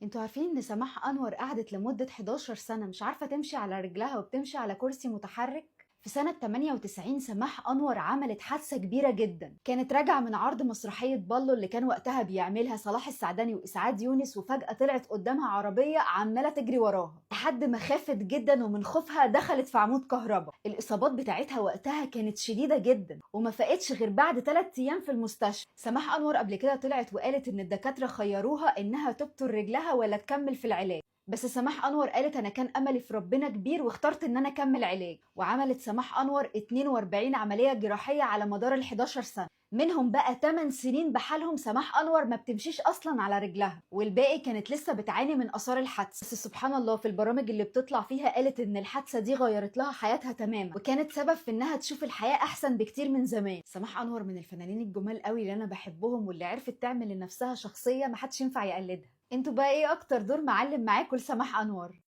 انتوا عارفين ان سماح انور قعدت لمدة 11 سنة مش عارفة تمشي على رجلها وبتمشي على كرسي متحرك؟ في سنة 98 سماح أنور عملت حادثة كبيرة جدا. كانت راجعة من عرض مسرحية بالو اللي كان وقتها بيعملها صلاح السعدني وإسعاد يونس، وفجأة طلعت قدامها عربية عمالة تجري وراها لحد ما خافت جدا، ومن خوفها دخلت في عمود كهرباء. الإصابات بتاعتها وقتها كانت شديدة جدا وما فاقتش غير بعد 3 أيام في المستشفى. سماح أنور قبل كده طلعت وقالت إن الدكاترة خيروها إنها تبتر رجلها ولا تكمل في العلاج، بس سماح انور قالت انا كان املي في ربنا كبير واخترت ان انا اكمل علاج. وعملت سماح انور 42 عملية جراحية على مدار ال 11 سنة، منهم بقى 8 سنين بحالهم سماح انور ما بتمشيش اصلا على رجلها، والباقي كانت لسه بتعاني من اثار الحادثة. بس سبحان الله في البرامج اللي بتطلع فيها قالت ان الحادثة دي غيرت لها حياتها تماما، وكانت سبب في انها تشوف الحياة احسن بكتير من زمان. سماح انور من الفنانين الجمال قوي اللي انا بحبهم، واللي عرفت تعمل لنفسها شخصية ما حدش ينفع يقلدها. انتوا بقى ايه اكتر دور معلم معاكم لسماح انور؟